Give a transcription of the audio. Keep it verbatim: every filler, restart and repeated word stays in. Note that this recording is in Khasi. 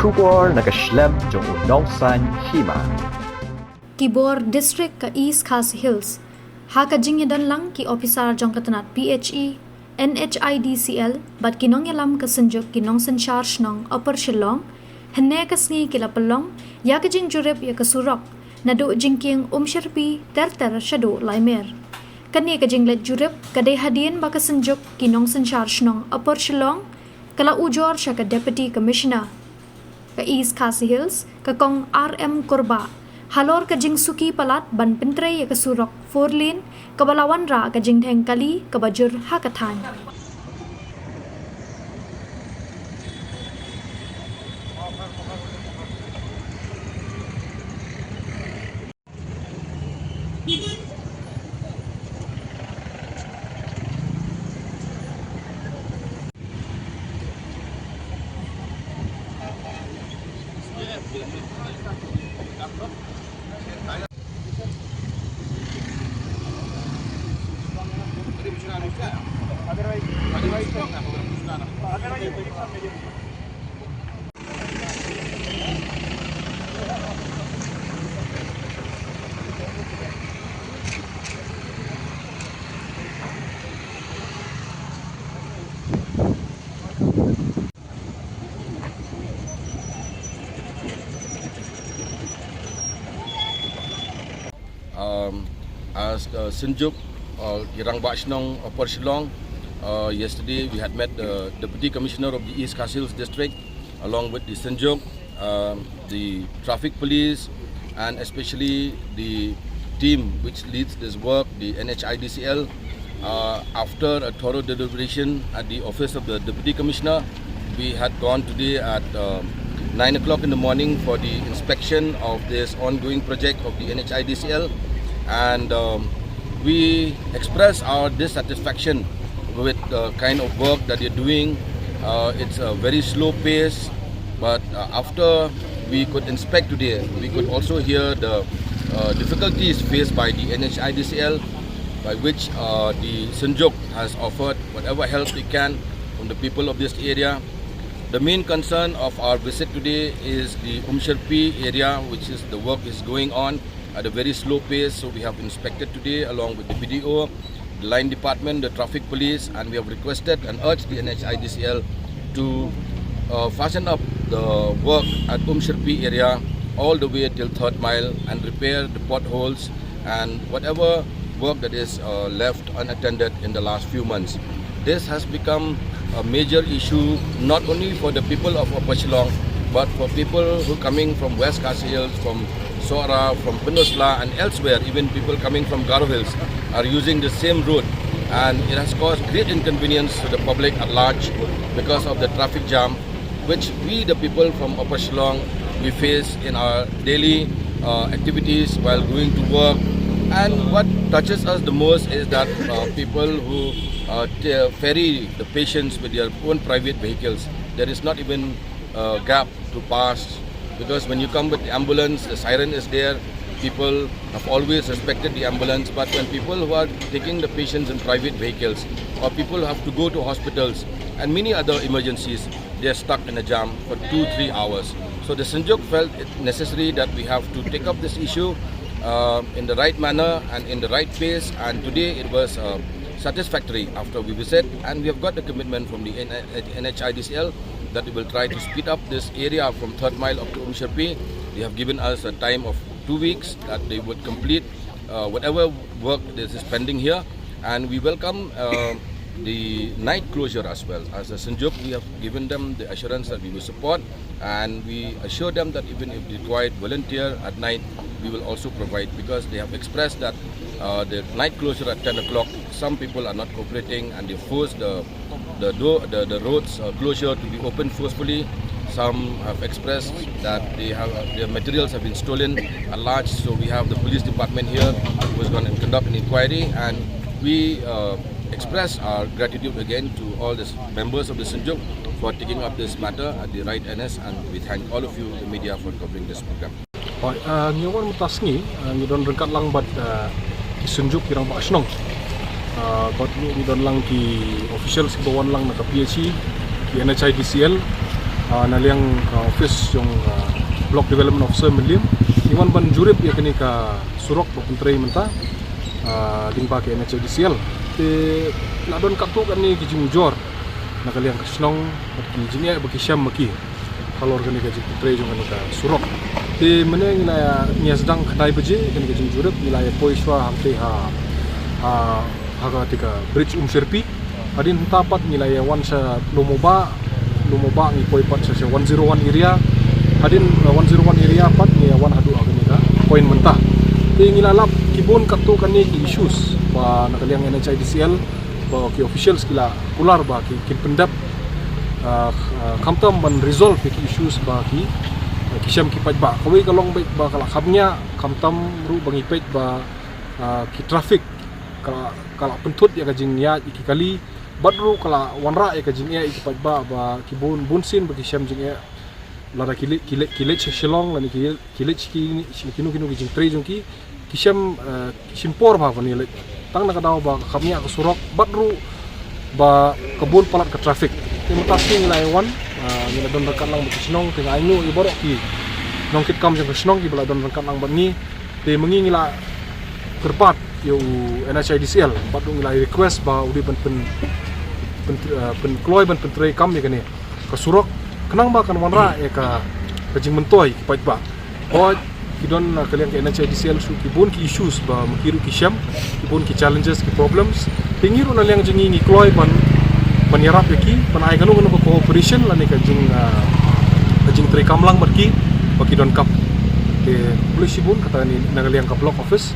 Khubor na ka shlem jong u nongsan hima. Ki bor district ka East Khasi Hills ha ka jingïadon lang ki ophisar jong ka tnat P H E, N H I D C L bad ki nongïalam ka Synjuk ki nongsynshar shnong Upper Shillong, hynne ka sngi ki la pynlong ïa ka jingjurip ïa ka surok naduh jingkieng Umshyrpi ter ter shaduh Laimer. Kane ka jingleit jurip ka dei hadien ba ka Synjuk ki nongsynshar shnong Upper Shillong ka la ujor sha ka Deputy Commissioner ka East Khasi Hills, ka Kong R M Kurbah, halor ka jingsuki palat ban pyntrei ïa ka surok four lane kaba la wanrah ka jingdheng kali kaba jur ha ka thaiñ. Um, as, uh, Synjuk, uh, ki Rangbah Shnong, uh, Upper Shillong, uh, yesterday we had met the Deputy Commissioner of the East Khasi Hills District along with the Synjuk, um, the traffic police, and especially the team which leads this work, the N H I D C L. Uh, after a thorough deliberation at the office of the Deputy Commissioner, we had gone today at, um, nine o'clock in the morning for the inspection of this ongoing project of the N H I D C L, and, um, we express our dissatisfaction with the kind of work that they're doing. Uh, it's a very slow pace, but, uh, after we could inspect today, we could also hear the, uh, difficulties faced by the N H I D C L, by which, uh, the Synjuk has offered whatever help they can from the people of this area. The main concern of our visit today is the Umshyrpi area, which is, the work is going on at a very slow pace. So we have inspected today along with the B D O, the line department, the traffic police, and we have requested and urged the N H I D C L to, uh, fasten up the work at Umshyrpi area all the way till Third Mile and repair the potholes and whatever work that is, uh, left unattended in the last few months. This has become a major issue not only for the people of Upper Shillong, but for people who coming from West Khasi Hills, from Sohra, from Pynursla and elsewhere. Even people coming from Garo Hills are using the same road, and it has caused great inconvenience to the public at large because of the traffic jam which we, the people from Upper Shillong, we face in our daily, uh, activities while going to work. And what touches us the most is that, uh, people who, uh, t-, ferry the patients with their own private vehicles, there is not even a gap to pass, because when you come with the ambulance, the siren is there. People have always respected the ambulance, but when people who are taking the patients in private vehicles, or people who have to go to hospitals and many other emergencies, they are stuck in a jam for two, three hours. So the Synjuk felt it necessary that we have to take up this issue, uh, in the right manner and in the right pace. And today it was, uh, satisfactory after we visit, and we have got the commitment from the N-, N H I D C L that we will try to speed up this area from Third Mile up to Umshyrpi. They have given us a time of two weeks that they would complete, uh, whatever work that is pending here. And we welcome, uh, the night closure as well. As a Synjuk, we have given them the assurance that we will support, and we assure them that even if required volunteer at night, we will also provide, because they have expressed that, uh, the night closure at ten o'clock, some people are not cooperating and they force the, the door, the, the roads, uh, closure to be opened forcefully. Some have expressed that they have, uh, their materials have been stolen at large. So we have the police department here who is going to conduct an inquiry, and we, uh, express our gratitude again to all the members of the Synjuk for taking up this matter at the right N S, and we thank all of you, the media, for covering this program. Hooid, uh, ngi wan mynta sngi, uh, ngi don ryngkat lang bad, uh, ki Synjuk ki Rangbah Shnong. Uh, bad ngi, ngi don lang ki officials kiba wan lang na ka P H E, ki N H I D C L. Ah, na liang ka office jong, ah, Block Development Officer Mylliem, ngi wan ban jurip ïa kane ka surok ba pyntrei mynta, ah, lyngba ka N H I D C L. Te la don katto katne ki jingujor na ka liang ka shnong bad ki jingeh ba ki shem ma ki halor kane ka jingpyntrei jong kane ka surok. Te mynne ngi la, ngi ïa sdang khyndai baje kane ka jingjurip, ngi la ïa poi shuwa hangtei ha, ha, ha kata ka bridge Umsyrpi. Hadien hangta pat ngi la ïa wan sha Lum u Bah, Lum u Bah ngi poi pat sha, sha one zero one area. Hadien, uh, one zero one area pat ngi ïa wan haduh ha kane ka point mynta. Te ngi la lap ki bun katto katne ki issues ba na ka liang N H I D C L, ba ki officials ki la kular ba ki, kin pyndep, uh, uh, khamtam ban resolve ïa ki issues ba ki, uh, ki shem ki paidbah. Kawei ka long beit ba ka la khapngiah, khamtam ruh ba ngi peit ba, uh, ki traffic ka, ka la pynthut ïa ka jingïaid ïa ki kali, bad ruh ka la wanrah ïa ka jingeh ïa ki paidbah ba ki bun, bun sien ba ki shem jingeh. Lada ki leit, ki leit, ki leit sha Shillong, lane ki, ki leit sha ki, sha kino kino ki jingtrei jong ki, ki shem, eh, ki shim por bha ban ïaleit. Tang na ka daw ba ka khapngiah ka surok, bad ruh ba ka bun palat ka traffic. Te mynta sngi ngi la ïa wan, eh, ngi la don ryngkat lang bad ki shnong, te nga ainguh ïa baroh ki nongkitkam jong ka shnong kiba la don ryngkat lang bad ngi. Te ma ngi ngi la kyrpad ïa u N H I D C L, bad ruh ngi la request ba u dei ban pyn, pyn, eh, pynkloi ban pyntreikam ïa kane ka surok, khnang ba kan wanrah ïa ka, ka jingmyntoi ki paidbah. Hooid, ki don, eh, ka liang ka N H I D C L shuh ki bun ki issues ba ma ki ruh ki shem, ki bun ki challenges, ki problems. Te ngi ruh na liang jong ngi ngi kloi ban, ban ïarap ïa ki, ban ai kano kano ka cooperation lane ka jing, eh, ka jingtreikam lang bad ki ba ki donkam. Te khublei shibun, kata ni na ka liang ka block office.